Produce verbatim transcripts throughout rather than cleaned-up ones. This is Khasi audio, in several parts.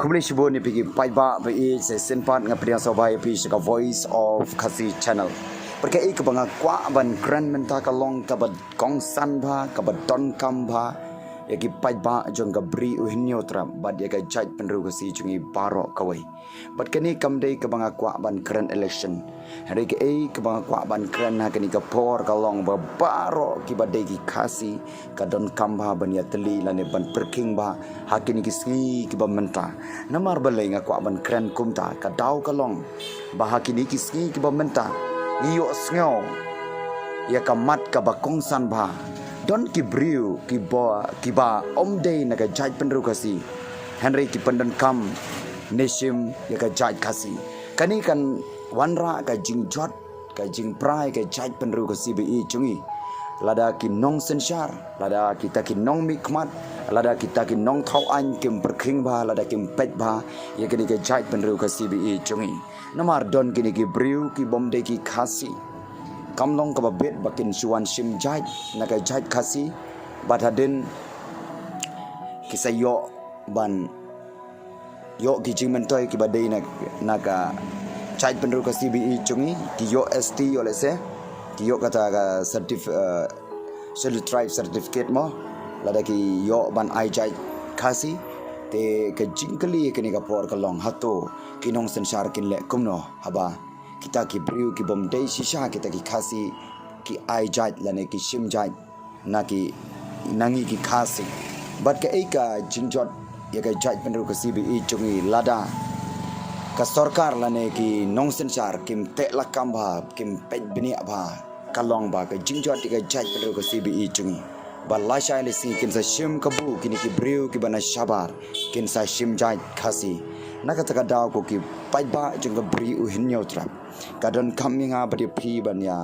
Khublei shibun ïa phi ki paidbah ba ïeit, sa shisien pat nga pdiang sngewbha ïa phi sha ka Voice of Khasi Channel. Bad kaei kaba nga kwah ban kren mynta ka long kaba kongsan bha, kaba donkam bha ïa ki paidbah jong ka Bri u Hynñiewtrep bad ïa ka jaitbynriew Khasi jong ngi baroh kawei. Bad kane kam dei kaba nga kwah ban kren election. Hynrei kaei kaba nga kwah ban kren ha kane ka por ka long ba baroh kiba dei ki Khasi ka donkam bha ban ïatylli lane ban pyrkhing bha ha kine ki sngi kiba mynta. Namar balei nga kwah ban kren kumta? Ka daw ka long ba ha kine ki sngi kiba mynta ngi ïohsngew ïa ka mat kaba kongsan bha. Don ki briew kiba, kiba ym dei na ka jaitbynriew Khasi, hynrei ki pyndonkam ne shim ïa ka jait Khasi. Kane kan wanrah ka jingjot, ka jingpra ïa ka jaitbynriew Khasi ba ïeit jong ngi. Lada ki nongsynshar, lada kita ki nongmihkhmat, lada kita ki nongthaw aiñ kim pyrkhing bha, lada kim peit bha ïa kane ka jaitbynriew Khasi ba ïeit jong ngi. Namar don kine ki briew ki bym dei ki Khasi, kam long kaba bit ba kin shu wan shim jait na ka jait Khasi, bad hadien ki sa ïoh ban ïoh ki jingmyntoi kiba dei na, na ka jaitbynriew Khasi ba ïeit jong ngi, ki ïoh S T, ïoh lehse ki ïoh kata ka certif-, eh, Scheduled Tribe certificate mo, lada ki ïoh ban ai jait Khasi. Te ka jingkylli kane ka por ka long, hato ki nongsynshar kin leh kumno haba kita ki briew ki bym dei shisha kita ki Khasi ki ai jait lane ki shim jait na ki, na ngi ki Khasi? Bad kaei ka jingjot ïa ka jaitbynriew Khasi ba ïeit jong ngi lada ka sorkar lane ki nongsynshar kim teh lakam bha, kim peit bniah bha? Ka long ba ka jingjot ïa ka jaitbynriew Khasi ba ïeit jong ngi ba lashai lashisngi kin sa shim kabu kine ki briew kiba na shabar, kin sa shim jait Khasi. Na kata ka daw ko ki paidbah jong ka Bri u Hynñiewtrep, ka donkam ïa nga bad ïa phi ban ïa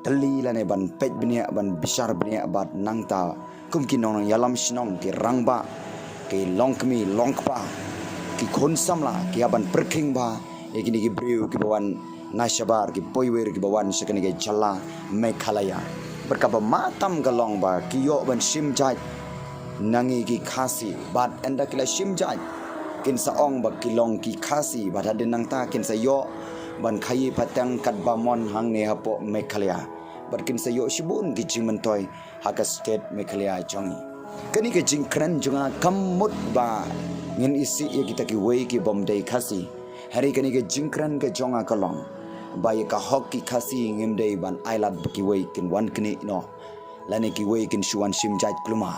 tylli lane ban peit bniah, ban bishar bniah bad nangta kum ki nongïalam shnong, ki rangbah, ki longkmie longkpa, ki khun samla, ki hap ban pyrkhing bha ïa kine ki briew kiba wan na shabar, ki poiwir kiba wan sha kane ka jylla Meghalaya. Bad kaba ma tam ka long ba ki ïoh ban shim jait na ngi ki Khasi, bad ynda ki la shim jait kin sa ong ba ki long ki Khasi, bad hadien nangta kin sa ïoh ban khaïi pateng katba mon hangne hapoh Meghalaya. Bad kin sa ïoh shibun ki jingmyntoi ha ka state Meghalaya jong ngi. Kane ka jingkren jong nga kam mut ba ngin isih ïa kita kiwei ki bym dei Khasi. Hynrei kane ka jingkren ka jong nga ka long ba ïa ka hok ki Khasi ngim dei ban ai lad ba kiwei kin wan knieh noh lane kiwei kin shu wan shim jait kulmar.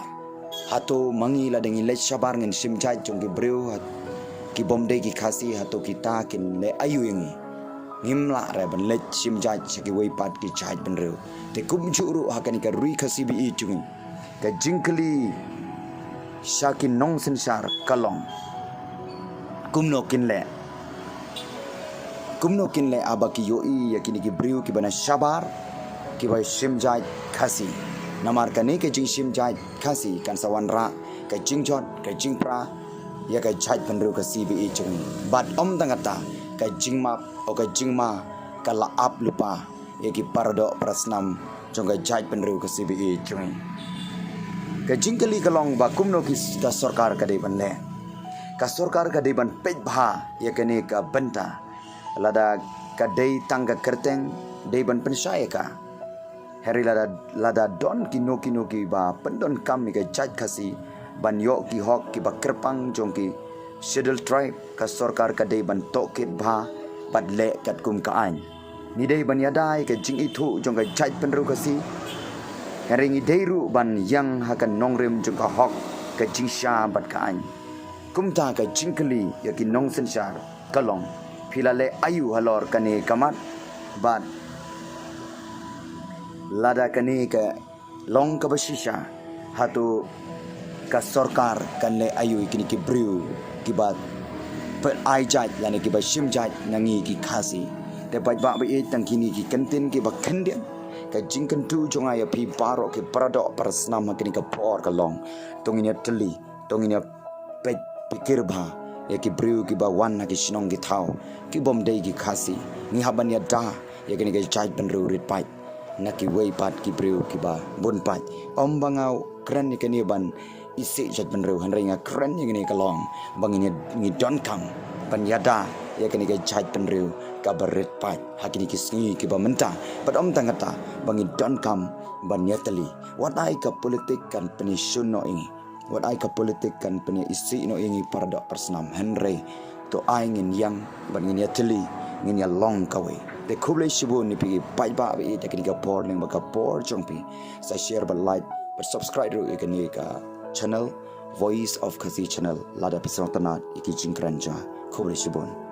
Hato ma ngi lada ngi leit shabar ngin shim jait jong ki briew ki bym dei ki Khasi, hato kita kin leh aïu ïa ngi? Ngim lah re ban leit shim jait sha kiwei pat ki jaitbynriew. Te kumjuh ruh ha kane ka Ri Khasi ba ïeit jong ngi, ka jingkylli sha ki nongsynshar ka long, kumno kin leh? Kumno kin leh haba ki ïohi ïa kine ki briew kiba na shabar kiba shim jait Khasi? Namar kane ka jingshim jait Khasi kan sa wanrah ka jingjot, ka jingpra ïa ka jaitbynriew Khasi ba ïeit jong ngi. Bad ym tang kata, ka jingmap, oh ka jingma ka la ap lypa ïa ki paradoh parasnam jong ka jaitbynriew Khasi ba ïeit jong ngi. Ka jingkylli ka long ba kumno ki s-, ka sorkar ka dei ban leh? Ka sorkar ka dei ban peit bha ïa kane ka bynta. Lada ka dei tang ka kyrteng, dei ban pynshai ïa ka. Hynrei lada, lada don kino kino kiba pyndonkam ïa ka jait Khasi ban ïoh ki hok kiba kyrpang jong ki Scheduled Tribe, ka sorkar ka dei ban tohkit bha bad leh katkum ka aiñ. Ngi dei ban ïada ïa ka jingithuh jong ka jaitbynriew Khasi, hynrei ngi dei ruh ban ïeng ha ka nongrim jong ka hok, ka jingshisha bad ka aiñ. Kumta ka jingkylli ïa ki nongsynshar ka long, phi la leh aïu halor kane ka mat? Bad lada kane ka long kaba shisha, hato ka sorkar kan leh aïu ïa kine ki briew kiba pynai jait lane kiba shim jait na ngi ki Khasi? Te paidbah ba ïeit, tang kine ki kyntien kiba khyndiat ka jingkyntu jong nga ïa phi baroh ki paradoh parasnam ha kane ka por ka long, to ngin ïa tylli, to ngin ïa peit pyrkhat bha ïa ki briew kiba wan na ki shnong ki thaw ki bym dei ki Khasi. Ngi hap ban ïada ïa kane ka jaitbynriew rit paid na kiwei pat ki briew kiba bun paid. Ym ba nga kren ïa kane ban isih jaitbynriew, hynrei nga kren ïa kane ka long ba ngi, ngi donkam ban ïada ïa kane ka jaitbynriew kaba rit paid ha kine ki sngi kiba mynta. Bad ym tang kata, ba ngi donkam ban ïatylli. Wat ai ka politik kan pynïashun noh ïa ngi, wat ai ka politik kan pynïaisih noh ïa ngi para doh para snam, hynrei to ai ngin ïeng bad ngin ïatylli, ngin ïalong kawei. Te khublei shibun ïa phi ki paidbah ba ïeit ha kane ka por, lyngba ka por jong phi. Sa share bad like bad subscribe ruh ïa kane ka channel, Voice of Khasi Channel, lada phi sngewtynnat ïa ki jingkren jong nga. Khublei shibun.